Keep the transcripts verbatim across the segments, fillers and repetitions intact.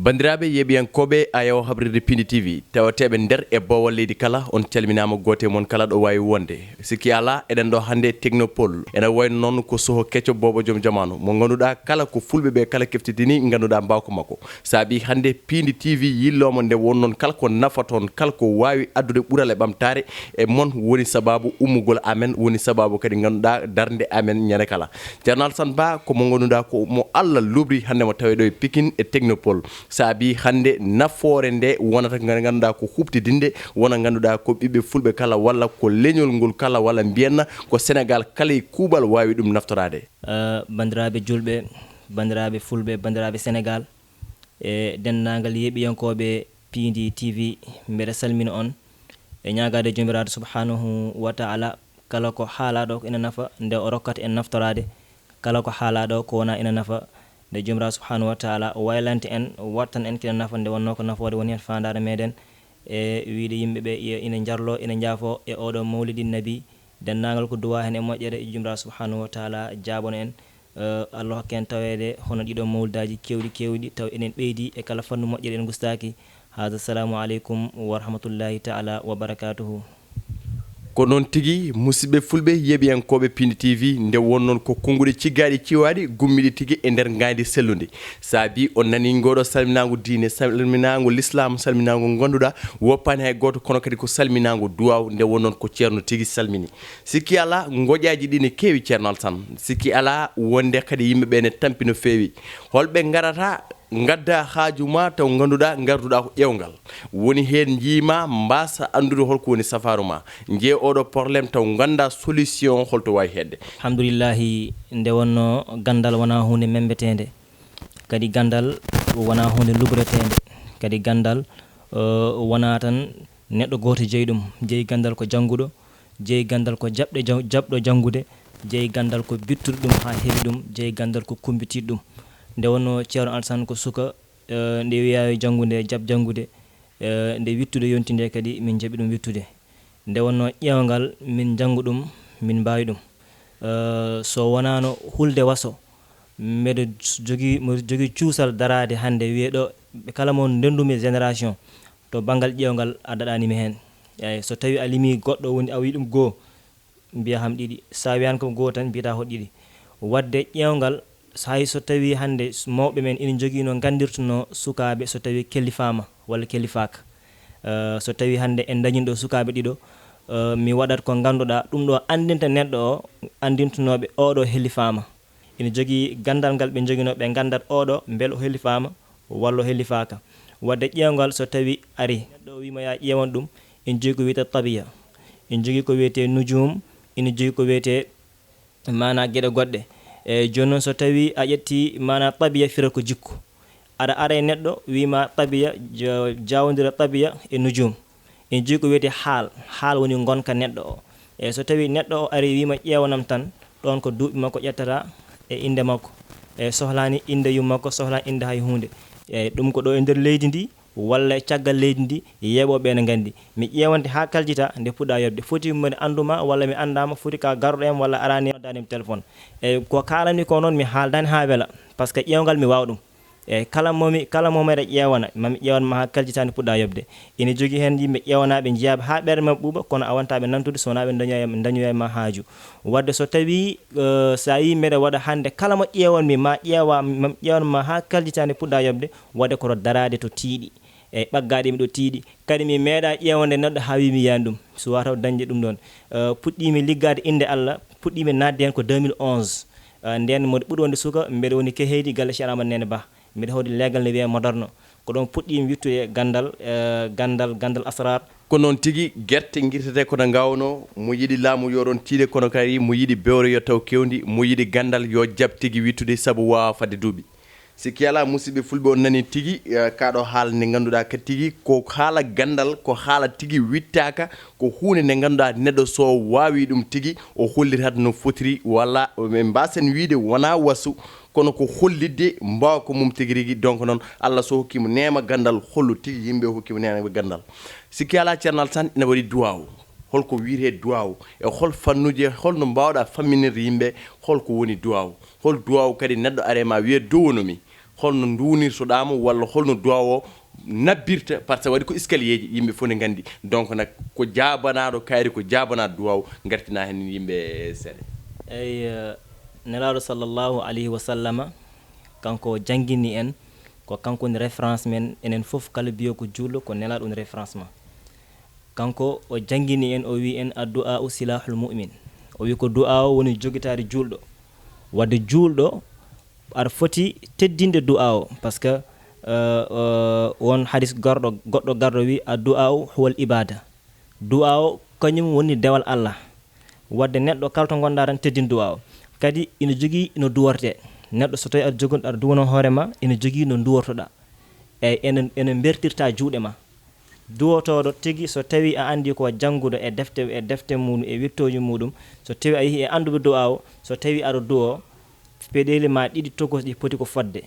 Banndiraaɓe yeeɓiyankooɓe Ayaw Habrirde Piindi T V, tawateeɓe nder e boowal leydi kala, on calminaama gooto e mon kala ɗo waawi wonde. Sikki alaa, eɗen ɗo hannde e Technopole. Ena wayno noon ko soho kecco boobo joom jamaanu, mo ngannduɗaa kala ko fulɓe ɓe kala keftidini, ngannduɗaa mbaawka makko. Saabi hannde Piindi T V yillooma nde won noon kala ko nafa toon, kala ko waawi addude ɓural e ɓamtaare e mon woni sabaabu ummugol amen, woni sabaabu kadi ngannduɗaa darnde amen ñande kala. Ceerno Alassane Ba ko mo ngannduɗaa ko mo Allah lubri hannde mo tawee ɗo e Pikine e Technopole. Saabi hannde nafoore nde wonata nde ngannduɗaa ko huɓtidinde, wona ngannduɗaa ko ɓiɓɓe fulɓe kala walla ko leñol ngol kala walla mbiyenna ko Sénégal kala e kuuɓal waawi ɗum naftoraade. Eh, banndiraaɓe julɓe, banndiraaɓe fulɓe, banndiraaɓe Sénégal, e denndaangal yeeɓiyankooɓe Piindi T V, mbeɗa salmina on e ñaagaade Joomiraaɗo Subhaanahu wa Taala, kala ko haalaaɗo ko ina nafa, nde o rokkata en naftoraade, kala ko haalaaɗo ko wonaa ina nafa, nde Joomiraaɗo Subhaanahu wa Taala waylante en, wattan en kina nafa, nde wonnoo ko nafoore woni heen faandaare meɗen, e wiyde yimɓe ɓe, ina njarloo, ina njaafoo e oɗo mawlidi nabi, denndaangal ko duwaa heen e moƴƴere, Joomiraaɗo Subhaanahu wa Taala jaabono en. Eh, Allah hokka en taweede hono ɗiɗo mawlidaaji keewɗi, keewɗi, taw eɗen ɓeydi e kala fannu moƴƴere, en ngustaaki. Haada, assalamu aleykum wa rahmatullahi taala wa barakatuhu. Ko noon tigi, musidɓe fulɓe, yeeɓiyankooɓe Piindi T V, nde won noon ko konnguɗi ciggaaɗi ciwaaɗi gummiiɗi tigi e nder ngaayndi sellundi. Saabi on nanii ngooɗoo salminaango diine, salminaango lislaam, salminaango ngannduɗaa woppaani hay gooto, kono kadi ko salminaango duwaaw, nde won noon ko ceerno tigi salmini. Sikki alaa, ngoƴaaji ɗi ne keewi, Ceerno Alassane. Sikki alaa, wonde kadi yimɓe ɓe ne tampi no feewi. Holɓe ngarata, ngadda haaju ma, taw ngannduɗaa, ngarduɗaa ko ƴeewngal. Woni heen njiima, mbaasa anndude holko woni safaaru ma. Njee oɗo problème, taw nganndaa solution holto waawi heedde. Alhamdulillahi, nde wonnoo ganndal wonaa huunde membeteende. Kadi ganndal wonaa huunde lubreteende. Kadi ganndal, eh, wonaa tan neɗɗo gooto jeyi ɗum. Jeyi ganndal ko jannguɗo, jeyi ganndal ko jaɓɗe jan-, jaɓɗo janngude, jeyi ganndal ko bittuɗo ɗum haa heɓi ɗum, jeyi ganndal ko kumbitiiɗo ɗum. Nde wonnoo Ceerno Alassane ko suka, eh, nde wiyaa yo janngude, jaɓ janngude, eh, nde wittude yonti nde kadi min jaɓi ɗum wittude. Nde wonnoo ƴeewngal min njanngu ɗum, min mbaawi ɗum. Eh, so wonaano hulde waso, mbeɗa jogii, mbeɗa jogii cuusal daraade hannde wiyee ɗo, ɓe kala mo ndenndumi génération, to banngal ƴeewngal a daɗaani mi heen. Eey, so tawii a limii goɗɗo woni a wii ɗum goo, mbiyaa kam ɗiɗi. So a wiyaani kam goo tan, mbiyataa ko ɗiɗi. Waɗde ƴeewngal, so hay so tawii hannde s-, mawɓe men ina njogii no nganndirtunoo sukaaɓe so tawii kellifaama walla kellifaaka. Eh, so tawii hannde en ndañii ɗo sukaaɓe ɗiɗo, eh, mi waɗat ko ngannduɗaa ɗum ɗo anndinta neɗɗo o, anndintunooɓe oɗo hellifaama. Ina jogii ganndal ngal ɓe njoginoo, ɓe nganndat oɗo mbele o hellifaama walla o hellifaaka. Waɗde ƴeewngal so tawii ari, neɗɗo o wiima yaa ƴeewan ɗum, ina jogii ko wiyetee tabiya, ina jogii ko wiyetee nujum, ina jogii ko wiyetee maanaa geɗe goɗɗe. E jooni noon so tawii a ƴettii maanaa tabiya firat ko jikku. Aɗa ara e neɗɗo wiima tabiya, ja-, jawondira tabiya e nujum. Ina jogii ko wiyetee haal, haal woni ngonka neɗɗo o. E so tawii neɗɗo o ari wiima ƴeewanam tan, ɗoon ko duuɓi makko ƴettata e innde makko. E sohlaani innde yumma makko, sohlaani innde hay huunde. E ɗum ko ɗo e nder leydi ndi, walla e caggal leydi ndi, yeeɓooɓe ɓe ne nganndi. Mi ƴeewante haa kaljita nde puɗɗa yoɓde. Foti mboɗo annduma walla mi anndaama, foti ka garɗo em walla araani noddaani em téléphone. E ko kaalanmi ko noon mi haaldaani haa wela, par ce que ƴeewngal mi waawa ɗum. E kala mo mi, kala mo meɗa ƴeewana, ma mi ƴeewan ma haa kaljita nde puɗɗa yoɓde. Ina jogii heen yimɓe ƴeewanaaɓe njiyaaɓe haa ɓerɗe maɓɓe ɓuuɓa, kono a wontaa ɓe nantude so wonaa ɓe ndañoya, ndañoya ma haaju. Waɗde so tawii, eh, so a yii mbeɗa waɗa hannde kala mo ƴeewanmi ma ƴeewa, ma mi ƴeewan ma haa kaljita nde puɗɗa yoɓde, waɗde ko to daraade to tiiɗi. Eyi, ɓaggaaɗe mi ɗo tiiɗi. Kadi mi meeɗaa ƴeewande neɗɗo haa wii mi yiyaani ɗum. Suwaa taw dañde ɗum ɗoon. Eh, puɗɗiimi liggaade innde Allah, puɗɗiimi naatde heen ko deux mille onze. Eh, ndeen mboɗo ɓuri wonde suka, mbeɗa woni Keheydi galle Cheikh Amadou Néné Ba. Mbeɗa hoodi leegal ne wiyee Moderne. Ko ɗoon puɗɗiimi wittude ganndal, eh, ganndal, ganndal asraar. Ko noon tigi, gerte ngirtetee kono ngaawnoo, mo yiɗi laamu yo ɗoon tiiɗe kono kadi mo yiɗi bewre yo taw kewndi, mo yiɗi ganndal yo jaɓ tigi wittude sabu waawaa fadde duuɓi. Sikki alaa, musidɓe fulɓe, on nanii tigi, eh, kaa ɗo haala nde ngannduɗaa ka tigi ko haala ganndal, ko haala tigi wittaaka, ko huunde nde ngannduɗaa neɗɗo so waawii ɗum tigi, o hollirat no fotiri, walla en mbaasen wiyde wonaa wasu, kono ko hollitde mbaawka mum tigi rigi. Donc noon, Allah so hokkii mo neema ganndal, hollu tigi yimɓe o hokkii mo neema ganndal. Sikki alaa, Ceerno Alassane, ina waɗi duwaaw. Holko wiyetee duwaaw? E hol fannuuji, hol no mbaawɗaa famminirde yimɓe, holko woni duwaaw? Hol duwaaw kadi neɗɗo aree ma wiyee duwano mi? Holno nduwnirtoɗaa mo, walla holno duwaaw o nabbirta, par ce que waɗi ko escalier ji, yimɓe fof ne nganndi. Donc nag, ko jaabanaaɗo kaari, ko jaabanaaɗo duwaaw, ngartinaa heen yimɓe seeɗa. Eyi, eh, Nelaaɗo sallallahu alayhi wa sallama, kanko janngini en, ko kanko woni référence men, enen fof kala biyo ko juulɗo, ko Nelaaɗo woni référence ma. Kanko o janngini en, o wi en, "Addu'aa'u silahul mu'min." O wi ko du'aaw woni jogitaari juulɗo. Wadde juulɗo, aɗa foti teddinde du'aaw, par ce que, euh, euh, won hadis garɗo, goɗɗo garɗo wi, "Addu'aa'u huwal ibada." Du'aaw kañum woni dewal Allah. Wadde neɗɗo kala to ngonɗaa tan teddin du'aaw. Kadi ina jogii no duwortee. Neɗɗo so tawii aɗa jogo-, aɗa duwano hoore ma, ina jogii no duwortoɗaa. Eyi, ene, ene mbertirta juuɗe ma. Duwotooɗo tigi, so tawii a anndi ko jannguɗo e defte, e defte mum, e wittooji muɗum, so tawii a yehii e annduɓe du'aaw, so tawii aɗa duwoo, peɗeeli ma ɗiɗi tokosɗi poti ko fodde.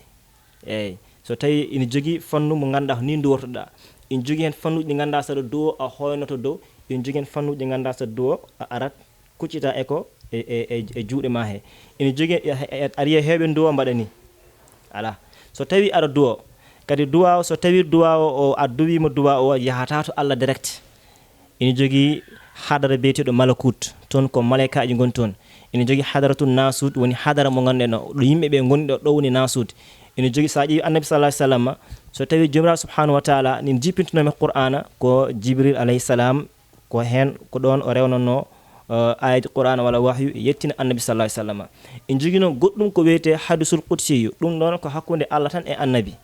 Eyi, so tawii ina jogii fannu mo ngannduɗaa ko nii duwortoɗaa. Ina jogii heen fannuuji ɗi ngannduɗaa so aɗa duwoo a hooynoto dow, ina jogii heen fannuuji ɗi ngannduɗaa so aɗa duwoo a arat kuccita e ko e, e, e, e juuɗe ma he. Ina jogii, e, e, e, aɗa yiya heewɓe duwoo mbaɗa ni. Alaa. So tawii aɗa duwoo, kadi duwaaw, so tawii duwaaw o, a duwiima duwaaw o, yahataa to Allah direct. Ina jogii hadara biyeteeɗo malakut, toon ko malaykaaji ngoni toon. Ina jogii hadaratu nasut, woni hadara mo ngannduɗaa no, ɗo yimɓe ɓe ngoni ɗo, ɗo woni nasut. Ina jogii, so a ƴeewi Annabi sallallahu alaihi wasallam, so tawii Joomiraaɗo subhanahu wa taala nin jippintunoo mo Qur'aana, ko Jibril alayhi salam, ko heen, ko ɗoon o rewnanoo, eh, aayaji Qur'aana walla wahyu, yettina Annabi sallallahu alaihi wasallam. Ina jogii noon goɗɗum ko wiyetee hadisul qudsiyu, ɗum ɗoon ko hakkunde Allah tan e Annabi.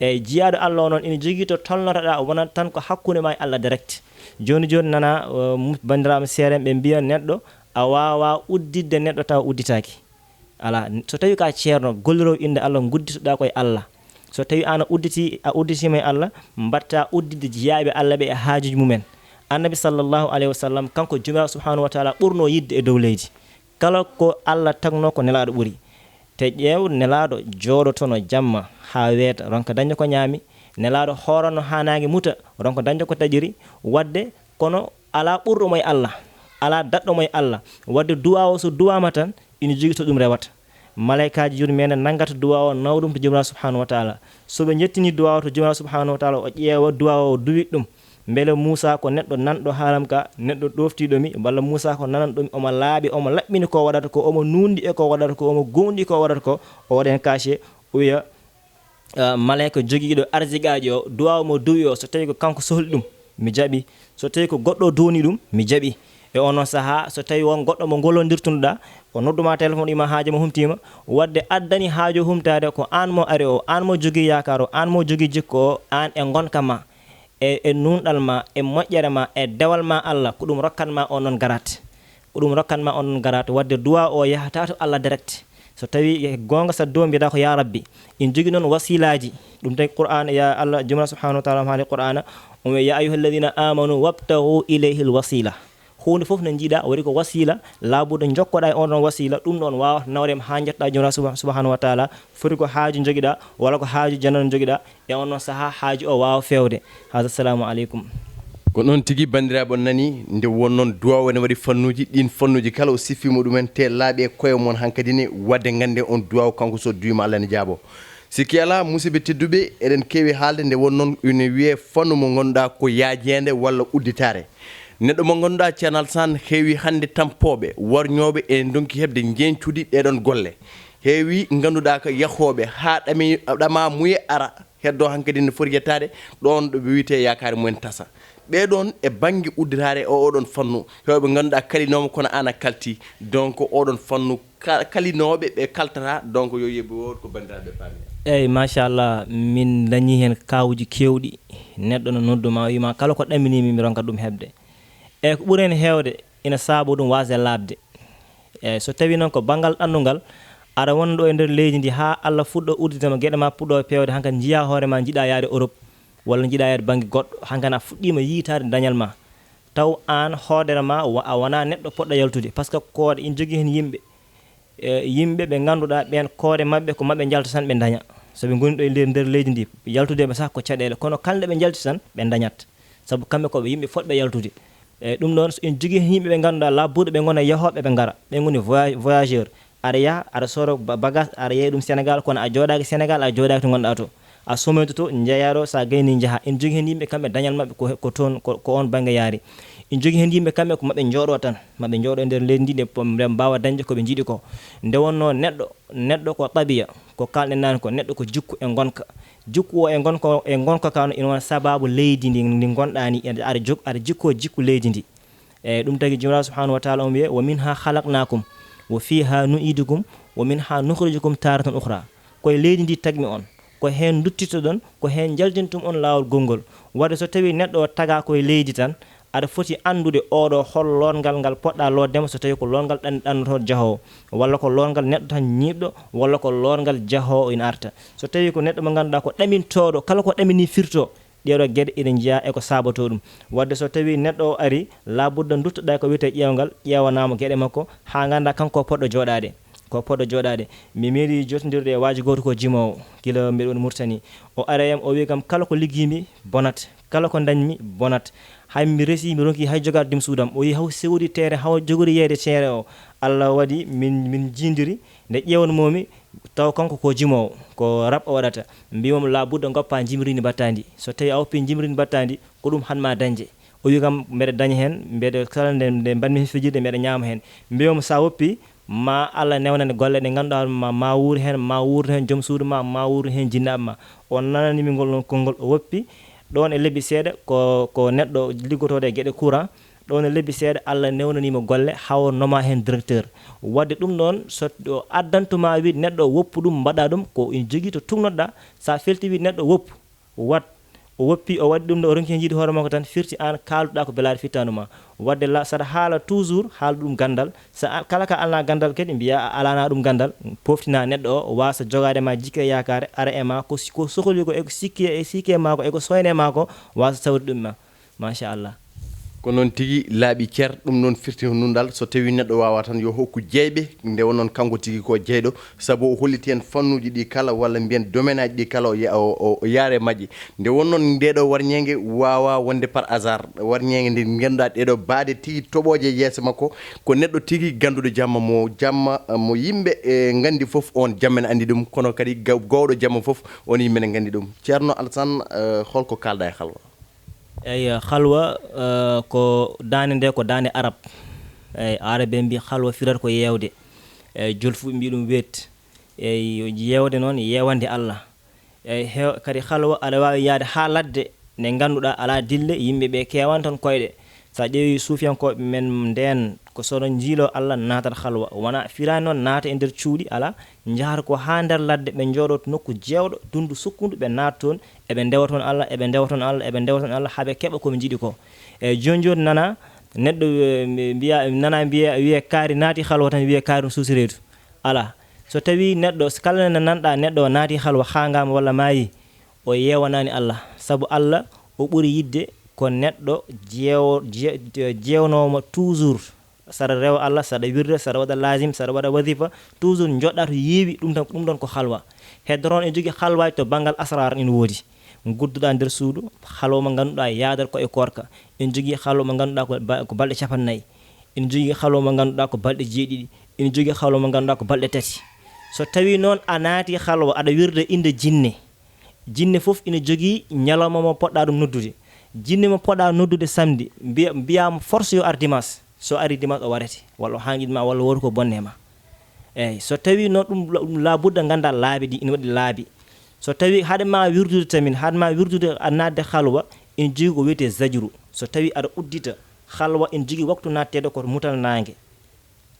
Eyi, jiyaaɗo Allah o noon ina jogii to tolnotoɗaa, wonat tan ko hakkunde ma e Allah direct. Jooni jooni nana, eh, mu-, banndiraaɓe seereeɓe ɓe mbiya neɗɗo, a waawaa udditde neɗɗo tawa udditaaki. Alaa, so tawii ko a ceerno, golliroowo innde Allah, ngudditoɗaa ko e Allah. So tawii aan a udditi, a udditiima e Allah, mbaɗtaa udditde jiyaaɓe Allah ɓe e haajuuji mumen. Annabi sallallahu alayhi wa sallam, kanko Joomiraaɗo subhanahu wa taala ɓurnoo yiɗde e dow leydi. Kala ko Allah tagnoo ko Nelaaɗo ɓuri. Te ƴeew, Nelaaɗo jooɗotono jamma haa weeta, ronka dañde ko ñaami. Nelaaɗo hoorano haa naange muta, ronka dañde ko taƴiri. Wadde, kono alaa ɓurɗo mo e Allah, alaa daɗɗo mo e Allah. Wadde duwaa o so duwaama tan, ina jogii to ɗum rewata. Malaykaaji yurmeende nanngata duwaa o, nawa ɗum to Joomiraaɗo subhanahu wa taala. So ɓe njettinii duwaa o to Joomiraaɗo subhanahu wa taala, o ƴeewa duwaa o, o duwi ɗum. Mbele Muusaa ko neɗɗo nanɗo haalam ka, neɗɗo ɗoftiiɗo mi, walla Muusaa ko nananɗo mi, omo laaɓi, omo laɓɓini ko waɗata ko, omo nuunɗi e ko waɗata ko, omo gooŋɗi ko waɗata ko, o waɗa heen kaase, o wiya, ah, malayka jogiiɗo arsiqaaji o, duwaaw mo duwi o, so tawii ko kanko sohli ɗum, mi jaɓi. So tawii ko goɗɗo duwni ɗum, mi jaɓi. E onon sahaa, so tawii won goɗɗo mo ngolondirtunoɗaa, o noddu ma téléphone, ima haajo mo humtiima, wadde addani haajo humtaade ko aan mo ari o, aan mo jogii yaakaar o, aan mo jogii jikko o, aan e ngonka ma, e, e nuunɗal ma, e moƴƴere ma, e dewal ma Allah, ko ɗum rokkan ma on noon garaat. Ko ɗum rokkan ma on noon garaat. Wadde duwaa o yahataa to Allah direct. So tawii goonga sa duwa, mbiyataa ko yaa Rabbi. Ina jogii noon wasiilaaji. Ɗum tagi Qur'aan, ya Allah, Joomiraaɗo subhanahu wa taala haali Qur'aana, o wiya, "Ya ayyuha alladhina amanu wabtaghu ilayhi alwasila." Huunde fof no njiɗaa, waɗi ko wasiila, laabuɗo njokkoɗaa e on ɗon wasiila, ɗum ɗon waawata nawre ma haa njottoɗaa Joomiraaɗo subha-, subhanahu wa taala. Foti ko haaju njogiɗaa, walla ko haaju janano njogiɗaa, e on ɗon sahaa haaju o waawa feewde. Haza, assalamu aleykum. Ko noon tigi, banndiraaɓe, on nani nde won noon duwaaw ene waɗi fannuuji, ɗiin fannuuji kala o siffiima ɗumen, te laaɓi e koye mon hankadi ne, wadde ngannden on duwaaw kanko so duwiima Allah ne jaabo. Sikki alaa, musidɓe tedduɓe, eɗen keewi haalde nde won noon ene wiyee fannu mo ngannduɗaa ko yaajeende walla udditaare. Neɗɗo mo ngannduɗaa Ceerno Alsan heewi hannde tampooɓe, warñooɓe e ndonki heɓde njeñcudi ɗee ɗoon golle. Heewi ngannduɗaa ko yahooɓe haa ɗami-, ɗama muye ara, heddoo hankadi ne foti yettaade ɗoon ɗo ɓe wiyetee yaakaare mumen tasa. Ɓee ɗoon e bannge udditaare e oo ɗoon fannu, heewɓe ngannduɗaa kalinooma kono aan a kalti. Donc oo ɗoon fannu ka-, kalinooɓe ɓe kaltata, donc yo yeɓe wood ko banndiraaɓe paami. Eeyi, machallah, min dañii heen kaawuuji keewɗi. Neɗɗo no noddu ma, o wiima kala ko ɗaminii mi, mi ronka ɗum heɓde. Eeyi, ko ɓuri heen heewde, ina saabo ɗum waasde laaɓde. Eeyi, so tawii noon ko banngal ɗannungal, aɗa wona ɗo e nder leydi ndi haa Allah fuɗɗo udditde ma, geɗe ma puɗɗo peewde, hankadi njiyaa hoore ma, njiɗaa yaade Europe, walla njiɗaa yaade bannge goɗɗo, hankadi a fuɗɗiima yiytaade dañal ma. Taw aan hoodere ma wa-, a wonaa neɗɗo poɗɗo yaltude, par ce que koode ina jogii heen yimɓe, e, yimɓe ɓe ngannduɗaa ɓeen koode maɓɓe ko maɓɓe njalta tan ɓe daña. So ɓe ngoni ɗo e nder, nder leydi ndi, yaltude ɓe sah ko caɗeele, kono kala nde ɓe njalti tan ɓe dañat. Sabu kamɓe ko ɓe yimɓe fotɓe yaltude. E ɗum ɗoon, so en jogii heen yimɓe ɓe ngannduɗaa labbude ɓe ngona yahooɓe ɓe ngara, ɓe ngoni voya-, voyageur. Aɗa yaha, aɗa soora ba- bagage, aɗa yeeya ɗum Sénégal, kono a jooɗaaki Sénégal, a jooɗaaki to ngonɗaa to. A somoyto to, njeyaa ɗo, so a gayni njaha. Ene jogii heen yimɓe kamɓe dañal maɓɓe ko, ko toon, ko, ko oon bannge yaari. Ene jogii heen yimɓe kamɓe ko maɓɓe njooɗoo tan, maɓɓe njooɗoo e nder leydi ndi, nde po- nde mbaawa dañde ko ɓe njiɗi ko. Nde wonnoo neɗɗo, neɗɗo ko tabiya, ko kaalɗen naane ko, neɗɗo ko jikku e ngonka. Jikku o e ngonka, e ngonka ka no ina wona sabaabu leydi ndi, ndi ngonɗaa ni, aɗa jog-, aɗa jikkoo jikku leydi ndi. Eyi, ɗum tagi Joomiraaɗo subhaanahu wa taala on wiye, "Wa minha khalaqnakum, wa fiha nu'idukum, wa minha nukhrijukum taratan ukhra." Ko e leydi ndi tagmi on, ko heen nduttitoɗon, ko heen njaltintum on laawol gongol. Wadde so tawii neɗɗo o tagaa ko e leydi tan, aɗa foti anndude oɗo hol loorngal ngal poɗɗa lootde mo, so tawii ko loorngal ɗan-, ɗannotooɗo jahoowo, walla ko loorngal neɗɗo tan ñiiɓɗo, walla ko loorngal jahoowo ina arta. So tawii ko neɗɗo mo ngannduɗaa ko ɗamintooɗo, kala ko ɗamini firto, ɗeeɗo geɗe ina njeyaa e ko saabatoo ɗum. Wadde so tawii neɗɗo o ari, laabudda duttoɗaa ko wiyetee ƴeewngal, ƴeewanaa mo geɗe makko, haa nganndaa kanko o poɗɗo jooɗaade. Ko poɗɗo jooɗaade. Mi meeɗi jotondirde e waaji gooto ko jimoowo, gila mbeɗa woni Murtani. O ari e am, o wi kam, kala ko liggii mi bonat, kala ko ndañ mi bonat. Hay mi resi, mi ronki hay jogaade ɗum suudam. O yi haw sewori teere, haw jogori yeeyde teere o. Allah waɗi min, min jiindiri. Nde ƴeewanmoo mi, taw kanko ko jimoowo, ko rap o waɗata. Mbiimi mo laabudda ngoppaa njimri ndi mbaɗtaa ndi. So tawii a woppii njimri ndi mbaɗtaa ndi, ko ɗum haɗmaa dañde. O wi kam, mbeɗa daña heen, mbeɗa kala nde, nde mbaɗmi heen fijirde, mbeɗa ñaama heen. Mbiimi mo, so a woppii, ma Allah newnane golle ɗe ngannduɗaa ma, ma wuur heen, ma wuur heen joom suudu ma, ma wuur heen jinnaaɓe ma. O nanani mi ngol ɗon konngol, o woppi. Ɗoon e lebbi seeɗa, ko, ko neɗɗo liggotooɗo e geɗe courant. Ɗoon e lebbi seeɗa, Allah newnanii mo golle, haa o nomaa heen directeur. Wadde ɗum ɗoon, so o addantu ma, wi neɗɗo woppu ɗum, mbaɗa ɗum, ko ina jogii to tuugnoɗaa, so a felti wi neɗɗo woppu, wat. O woppi, o waɗi ɗum ɗo, o ronki heen yiide hoore makko tan, firti aan kaalduɗaa ko belaaɗo fittaandu ma. Wadde la, saɗa haala toujours, haaldu ɗum ganndal. So a, kala ka alnaa ganndal kadi, mbiyaa a alanaa ɗum ganndal, poftinaa neɗɗo o, waasa jogaade ma jikke e yaakaare, ara e ma, ko si-, ko sohli ko, e ko sikki e, sikki e ma ko, e ko soyne ma ko, waasa sawrude ɗum ma. Machallah. Ko noon tigi laaɓi cer, ɗum noon firti ko nunɗal, so tawii neɗɗo waawaa tan yo hokku jeyɓe, nde won noon kanko tigi ko jeyɗo, sabu o holliti en fannuuji ɗi kala, walla mbiyen domaine aji ɗi kala o ya-, o, o, o yaare majji. Nde won noon ndeeɗo warñeenge waawaa wonde par hasard, warñeenge nde ngannduɗaa ɗeeɗo baade tigi toɓooje yeeso makko, ko neɗɗo tigi gannduɗo jamma mo, jamma mo yimɓe, e, nganndi fof, on jamma ene anndi ɗum, kono kadi gaw-, gowɗo jamma fof, on yimɓe ne nganndi ɗum. Ceerno Alassane, e, holko kaalɗaa e halwa? Eyi, halwa, eh, ko daande nde, ko daande Arab. Eyi, Arab en mbi halwa firata ko yeewde. Eyi, jolfuɓe mbi ɗum weet. Eyi, yeewde noon, yeewande Allah. Eyi, heew-, kadi halwa aɗa waawi yahde haa ladde nde ngannduɗaa alaa dille, yimɓe ɓe keewaani toon koyɗe. So a ƴeewi suufiyankooɓe men ndeen, ko so no njiiloo Allah naatat halwa. Wonaa firaani noon naata e nder cuuɗi, alaa. Njahata ko haa nder ladde, ɓe njooɗoo to nokku jeewɗo, dunndu sukkundu, ɓe naata toon, eɓe ndewa toon Allah, eɓe ndewa toon Allah, eɓe ndewa toon Allah, haa ɓe keɓa ko ɓe njiɗi ko. Eyi, jooni jooni nana neɗɗo, eh, mbi-, mbiya, nana mbiya, wiye kaari naati halwa tan, wiye kaari no suusi reedu. Alaa. So tawii neɗɗo, so kala nde nanɗaa neɗɗo o naati halwa, haangaama walla maayi, o yeewanaani Allah. Sabu Allah, o ɓuri yiɗde ko neɗɗo jeewo-, je-, je-, jeewnoowo mo toujours. Saɗa rewa Allah, saɗa wirda, saɗa waɗa laazim, saɗa waɗa wazifa, toujours njoɗɗaa to yeewi, ɗum tan, ɗum ɗon ko halwa. Heddoto on ene jogii halwaaji to banngal asraar ene woodi. Ngudduɗaa nder suudu, halwa mo ngannduɗaa yaadat ko e koorka. Ene jogii halwa mo ngannduɗaa ko ba-, ko balɗe capannayyi. Ene jogii halwa mo ngannduɗaa ko balɗe jeeɗiɗi. Ene jogii halwa mo ngannduɗaa ko balɗe tati. So tawii noon a naati halwa, aɗa wirda innde jinne, jinne fof ina jogii ñalawma mo poɗɗaa ɗum noddude. Jinne mo poɗɗaa noddude samedi, mbiya, mbiyaa mo force yo ar dimanche. So ari dimanche o warete, walla o haanƴiɗ ma, walla wooda ko bonne ma. Eeyi, so tawii noon ɗum la-, ɗum laabudda nganndaa laabi ɗi, ina waɗi laabi. So tawii haɗa ma wirdude tamin, haɗa ma wirdude a naatde halwa, ina jogii ko wiyetee zajru. So tawii aɗa uddita halwa, ina jogii waktu naatteede ko mutal naange.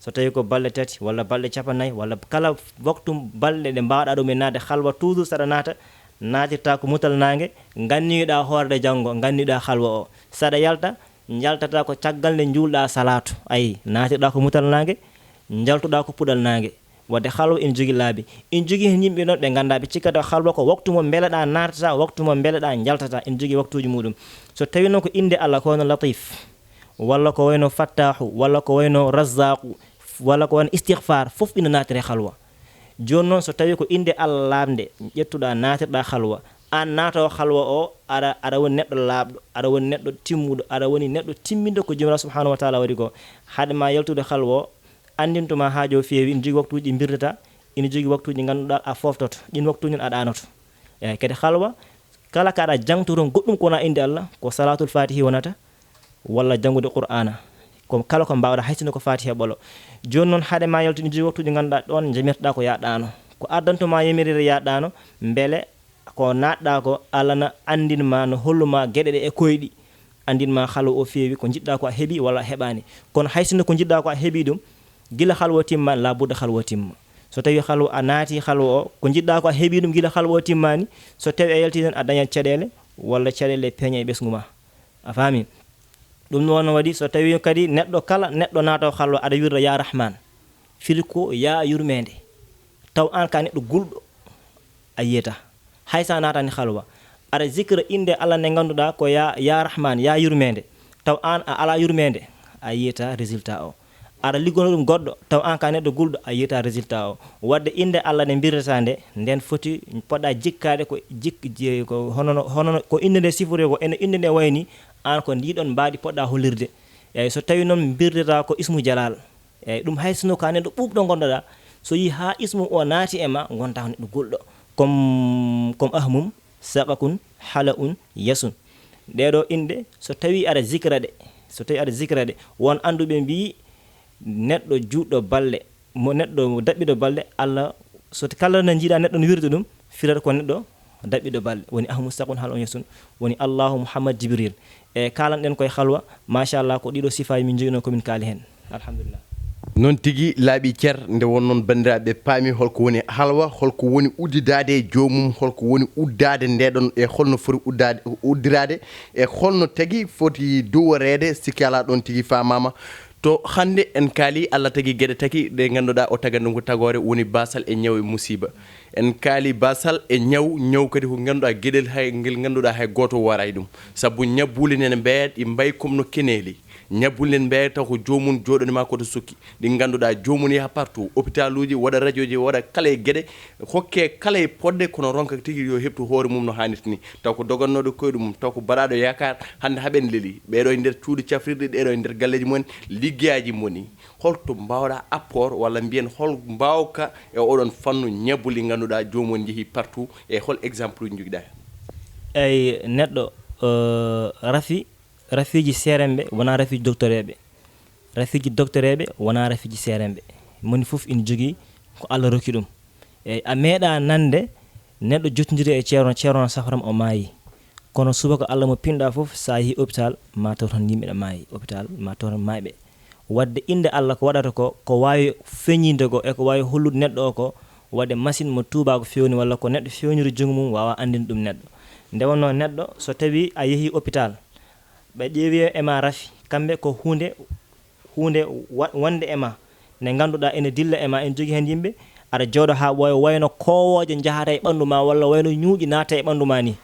So tawii ko balɗe tati walla balɗe capannayyi walla kala waktu balɗe ɗe mbaawɗaa ɗum e naatde halwa, toujours saɗa naata, naatirtaa ko mutal naange, nganniyoɗaa hoore ɗe janngo, nganniyoɗaa halwa o. Saɗa yalta, njaltataa ko caggal nde njuulɗaa salaatu. Ayi, naatirɗaa ko mutal naange, njaltuɗaa ko puɗal naange. Wadde halwa ina jogii laabi. Ina jogii heen yimɓe noon ɓe nganndaa, ɓe cikkata halwa ko waktu mo mbeleɗaa naatata, waktu mo mbeleɗaa njaltata, ina jogii waktuuji muɗum. So tawii noon ko innde Allah ko hono Latif, walla ko wayno Fattaahu, walla ko wayno Razzaaqu, walla ko wayno Istigfaar, fof ina naatire halwa. Jooni noon, so tawii ko innde Allah laaɓnde ƴettuɗaa, naatirɗaa halwa, aan naatoowo halwa o, aɗa, aɗa woni neɗɗo laaɓɗo, aɗa woni neɗɗo timmuɗo, aɗa woni neɗɗo timminɗo ko Joomiraaɗo Subhaanahu wa Taala waɗi ko. Haade ma yaltude halwa o, Anndintuma haaju o feewi, ina jogii waktuuji ɗi mbirdataa, ina jogii waktuuji ngannduɗaa a fooftoto, ɗin waktuuji noon a ɗaanoto. Eeyi, kadi halwa, kala kaɗa jaŋto toon goɗɗum ko wonaa innde Allah, ko salaatul faatihi wonata, walla janngude Qur'aana. Ko kala ko mbaawɗaa, hay sinno ko faatiha ɓolo. Jooni noon, hade ma yaltu, ina jogii waktuuji ngannduɗaa ɗoon njamirtoɗaa ko yaa ɗaano. Ko addantuma yamireede yaa ɗaano, mbele ko naatɗaa ko, Allah na anndin ma, no hollu ma geɗe ɗe e koyɗi. Anndin ma halwa o feewi, ko njiɗɗaa ko a heɓi walla a heɓaani. Kono hay sinno ko njiɗɗaa ko a heɓi ɗum, gila halwa timma, laabudda halwa timma. So tawi halwa a naati halwa o, ko njiɗɗaa ko a heɓi ɗum gila halwa o timmaani, so tawi a yalti tan a dañat caɗeele, walla caɗeele peeña e ɓesngu ma. A faami? Ɗum noon waɗi so tawi kadi neɗɗo kala, neɗɗo naata halwa aɗa wirda ya Rahman, firi ko ya yurmeende. Taw aan ka neɗɗo gulɗo, a yiyata. Hay sa naatani halwa, aɗa zikra innde Allah nde ngannduɗaa ko ya, ya Rahman, ya yurmeende. Taw aan a alaa yurmeende, a yiyata résultat o. Aɗa liggono ɗum goɗɗo, taw aan ka neɗɗo gulɗo, a yiyata résultat o. Waɗde innde Allah nde mbirdataa nde, nden foti poɗɗa jikkaade ko jik-, ji-, ko hono no, hono no, ko innde nde sifori ko, eno innde nde wayni, aan ko ndi ɗon mbaadi poɗɗa hollirde. Eeyi, so tawi noon mbirdataa ko ismu jalal, eeyi, ɗum hay sinno ka neɗɗo ɓuuɓɗo ngonɗoɗaa, so yii haa ismu o naati e ma, ngonta ko neɗɗo gulɗo. Comme, comme ahmum, saqakun, hala'un, yasun. Ɗee ɗoo inɗe, so tawi aɗa zikra ɗe, so tawi aɗa zikra ɗe, won annduɓe mbii neɗɗo juutɗo balɗe, mo neɗɗo daɓɓiɗo balɗe, Allah, so kala na njiiɗa neɗɗo no wirda ɗum, firata ko neɗɗo daɓɓiɗo balɗe. Woni ahmum, saqakun, hala'un, yasun. Woni Allahu, Muhammad, Jibril. E kalanɗen koye halwa, machallah, ko ɗiɗo sifaaji min njoginoo ko min kaali heen. Alhamdulillah. Noon tigi laaɓi cer, nde won noon banndiraaɓe paami holko woni halwa, holko woni uddidaade e joomum, holko woni uddaade nde ɗon, e holno foti uddaade, uddiraade, e holno tagi foti duworeede, sikki alaa ɗoon tigi faamaama. To hannde en kaali, Allah tagi geɗe tati ɗe ngannduɗaa o tagan ɗum ko tagoore, woni baasal e ñaw e musiiba. En kaali baasal e ñaw, ñaw kadi ko ngannduɗaa geɗel hay, ngel ngannduɗaa hay gooto wooraani ɗum. Sabu ñabbuli nene mbeya ɗi mbayi comme no keneeli. Ñabbuli nene mbeya taw ko joomum jooɗani ma ko to sukki. Ɗi ngannduɗaa joomum yaha partout, hôpitaluuji, waɗa rajooji, waɗa kala e geɗe, hokke kala e poɗde, kono ronka tigi yo heɓtu hoore mum no haanirta ni. Taw ko dogannooɗo koyɗe mum, taw ko baɗaaɗo yaakaar, hannde haɓen leli. Ɓeeɗo e nder cuuɗi cafrirɗi, ɗeeɗo e nder galleeji mumen, liggeyaaji moni. Holto mbaawɗaa apport walla mbiyen hol mbaawka e oɗon fannu ñabbuli ngannduɗaa joomum on njehii partout, e hol exemple uji njogiɗaa heen? Eyi, neɗɗo, eh, rafi, rafiiji seeremɓe wonaa rafiiji doktoreeɓe. Rafiiji doktoreeɓe wonaa rafiiji seeremɓe. Moni fof ina jogii ko Allah rokki ɗum. Eyi, a meeɗaa nande neɗɗo jottondiri e ceerno, ceerno safram o maayi. Kono subaka Allah mo pinɗa fof, sa yehi hôpital, ma taw tan yimɓe ɗe maayi, hôpital, ma taw tan maayɓe. Wadde innde Allah ko waɗata ko, ko waawi feeñinde ko, e ko waawi hollude neɗɗo o ko, waɗde machine mo tuubaako feewni, walla ko neɗɗo feewniri junngo mum, waawa anndinde ɗum neɗɗo. Nde wonnoo neɗɗo, so tawii a yehii hôpital, ɓe ƴeewi e ma rafi, kamɓe ko huunde, huunde wa-, wonde e ma, nde ngannduɗaa ene dilla e ma, ene jogii heen yimɓe, aɗa jooɗo haa ɓooya, wayno koowooje njahata e ɓanndu ma, walla wayno ñuuƴi naata e ɓanndu ma ni.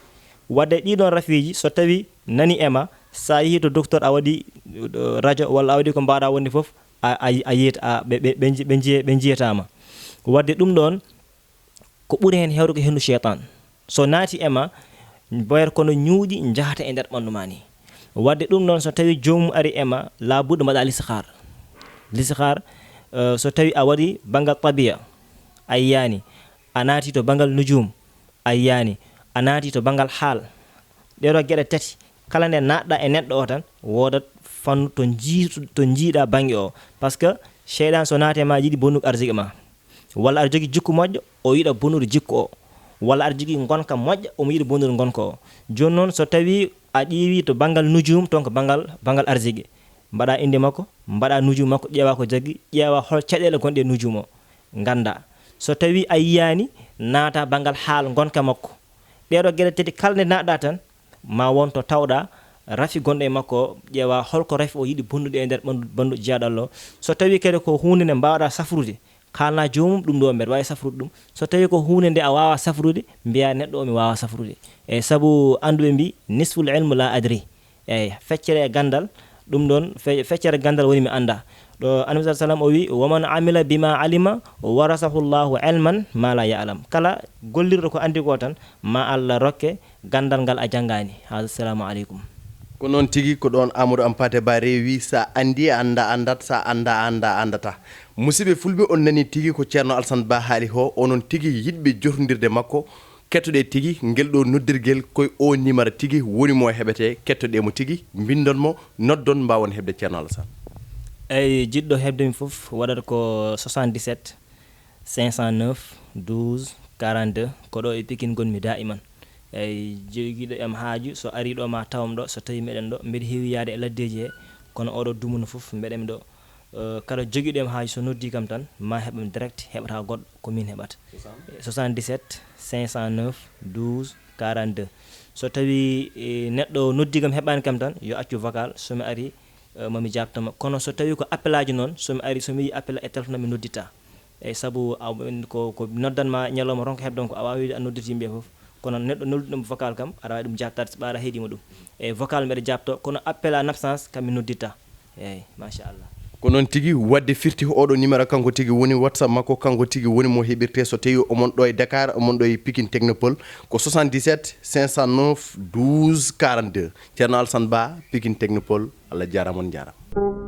Wadde ɗii ɗoon rafiiji, so tawii nani e ma, so a yehii to docteur, a waɗi, uh, radio, walla a waɗi ko mbaawɗaa wonde fof, a, a, a yiyat, a, ɓe, ɓe, ɓe nji-, ɓe njiye-, ɓe njiyataa ma. Wadde ɗum ɗoon, ko ɓuri heen heewde ko henndu seytaan. So naati e ma, mboyata kono ñuuƴi njahata e nder ɓanndu ma ni. Wadde ɗum noon, so tawii joomum ari e ma, laabuɗo mbaɗa listixaar. Listixaar, eh, so tawii a waɗi banngal tabiya, a yiyaani, a naati to banngal nujum, a yiyaani, a naati to banngal haal. Ɗee ɗoo geɗe tati, kala nde naatɗa e neɗɗo o tan, woodat fannu to njii-, to njiiɗa bannge o. Par ce que seyɗan so naati e ma, yiɗi bonnude arsike ma. Walla aɗa jogii jikku moƴƴo, o yiɗa bonnude jikku o. Walla aɗa jogii ngonka moƴƴa, omo yiɗi bonnude ngonka o. Jooni noon, so tawii a ƴeewii to banngal nujum, toon ko banngal, banngal arsike. Mbaɗa innde makko, mbaɗa nujum makko, ƴeewa ko jaggi, ƴeewa hol caɗeele gonɗe e nujum o, ngannda. So tawii a yiyaani, naata banngal haal ngonka makko. Ɗee ɗoo geɗe tati kala nde naatɗa tan, ma won to tawɗa rafi gonɗo e makko o, ƴeewa holko rafi o yiɗi bonnude e nder ɓanndu, ɓanndu jiyaaɗo Allah o. So tawii kadi ko huunde nde mbaawɗa safrude, kaalna joomum ɗum ɗo mbeɗa waawi safrude ɗum. So tawii ko huunde nde a waawaa safrude, mbiyaa neɗɗo o mi waawaa safrude. Eyi, sabu annduɓe mbii, "Nisful ilmu la adri." Eyi, feccere e ganndal, ɗum ɗoon, fe-, feccere ganndal woni mi anndaa. Ɗo Annabi sallallahu alaihi wasallam o wi, "Wa man amila bima alima, warasahu Allahu ilman ma la ya'lam." Kala gollirɗo ko anndi ko tan, ma Allah rokke ganndal ngal a janngaani. Haza, assalamu alaikum. Ko noon tigi, ko ɗoon Amadou Hampâté Bâ rewi, sa anndi a annda, a anndat, sa annda, a annda, a anndata. Musidɓe fulɓe, on nani tigi ko Ceerno Alsan Ba haali ho, onon tigi yiɗɓe jotondirde makko, kettoɗe tigi ngel ɗo noddirgel koye o nimara tigi woni mo heɓete, kettoɗe mo tigi, mbindon mo, noddon, mbawon heɓde Ceerno Alsan. Eyi, jiɗɗo heɓde mi fof waɗata ko soixante-dix-sept cinq cent neuf douze quarante-deux, ko ɗo e Pikine ngonmi daiman. Eyi, jogiiɗo em haaju so ari ɗo ma tawam ɗo, so tawi meɗen ɗo, mbeɗa heewi yaade e laddeeji he, kono oɗo dumunna fof mbeɗemi ɗo. Eh, kala jogiiɗo em haaju so noddi kam tan ma heɓam direct, heɓata goɗɗo, ko min heɓata. Soixante-dix-sept cinq cent neuf douze quarante-deux. So tawi eh, neɗɗo noddi kam heɓani kam tan yo accu vocal, somi ari eh, mami jaabtoma. Kono so tawi ko appel aji noon, somi ari somi yi appel e téléphone mi nodditta. Eyi, sabu a- ko ko noddan ma ñalawma ronka heɓdon ko a wawi a nodditi yimɓe fof. Kono neɗɗo nodduɗum vocal kam aɗa wawi ɗum jaabtade so ɓaara heeɗima ɗum. Eyi, vocal mbeɗa jaabto, kono appel en absence kam mi nodditta. Eyi, machallah. Ko noon tigi, wadde firti ko oɗo numéro, kanko tigi woni WhatsApp makko, kanko tigi woni mo heɓirte so tawi omon ɗo e Dakar, omon ɗo e Pikine Technopole, ko soixante-dix-sept cinq cent neuf douze quarante-deux. Ceerno Alsan Ba, Pikine Technopole, Allah jaarama, on jaarama.